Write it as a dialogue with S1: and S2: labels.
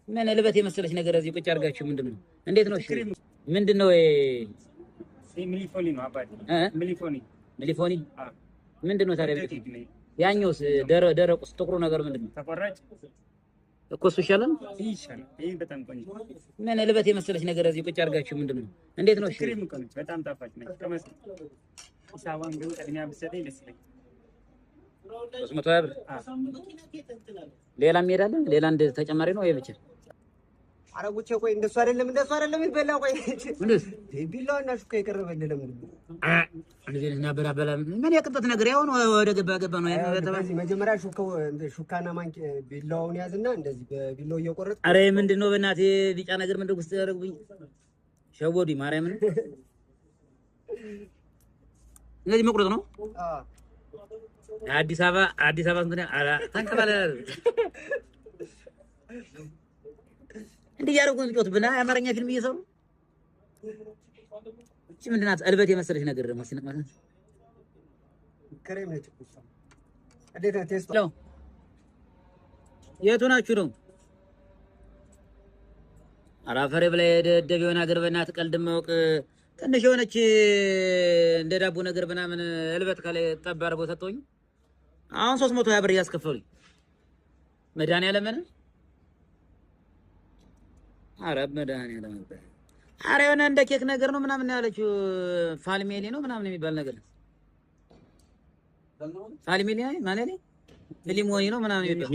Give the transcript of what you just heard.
S1: ምን እልበት የመሰለች ነገር እዚህ ቁጭ አድርጋችሁ ምንድን ነው? እንዴት ነው? እሺ ምንድን ነው?
S2: ሚሊፎኒ ነው አባቴ። ሚሊፎኒ።
S1: ሚሊፎኒ ምንድን ነው ታዲያ? ያኛውስ ደረቁስ ጥቁሩ ነገር ምንድን ነው?
S2: ተቆራጭ
S1: እኮ እሱ ይሻላል።
S2: ይሻላል። ይሄ በጣም ቆንጆ።
S1: ምን እልበት የመሰለች ነገር እዚህ ቁጭ አድርጋችሁ ምንድን ነው? እንዴት ነው? እሺ
S2: ክሬም እኮ ነች፣ በጣም ጣፋጭ ነች። ቅመስ። ሂሳቧን ግን ቅድሚያ ብትሰጠኝ ደስ ይለኛል።
S1: 320 ብር። ሌላ እንሄዳለን። ሌላ እንደ ተጨማሪ ነው ወይ ብቻ?
S3: ኧረ ጉቼ ቆይ፣ እንደሱ አይደለም፣ እንደሱ አይደለም የሚበላ። ቆይ
S1: ምንድን
S3: ቢላዋና ሹካ የቀረበልህ ለምንድን ነው?
S1: እንደዚህ ነበር አበላ። ምን የቅንጦት ነገር ያው ነው። ወደ ገባ ገባ ነው ያለው።
S3: በዚህ መጀመሪያ ሹካና ማንኪያ ቢላዋውን ያዝና እንደዚህ በቢላው እየቆረጥክ።
S1: አረ ምንድን ነው በእናትህ ቢጫ ነገር ምንድን ውስጥ ያደረጉብኝ? ሸወዱኝ። ማርያምን እንደዚህ መቁረጥ ነው። አዲስ አበባ አዲስ አበባ እንትን አላ ተንከባለ እንዲህ እያደረጉ ነው የሚጮቱብን። የአማርኛ ፊልም እየሰሩ። እቺ ምንድን ናት? እልበት የመሰለች ነገር ደግሞ ሲነቅማት
S3: ክሬም ነች እኮ እሷ። እንዴት ነው taste ኡ?
S1: ሄሎ፣ የቱ ናችሁ ነው? ኧረ አፈሬ ብላ የደደብ የሆነ ሀገር በእናትህ ቀልድ ማወቅ። ትንሽ የሆነች እንደ ዳቦ ነገር ምናምን እልበት ከላይ ጠብ አድርገው ሰጠውኝ። አሁን 320 ብር እያስከፈሉኝ መድኃኒዓለምን። ኧረ መድኃኒዓለም፣ ኧረ የሆነ እንደ ኬክ ነገር ነው ምናምን ያለችው፣ ፋልሜሊ ነው ምናምን የሚባል ነገር፣ ፋልሜሊ ማለት ሊሞኒ ነው ምናምን የሚባል።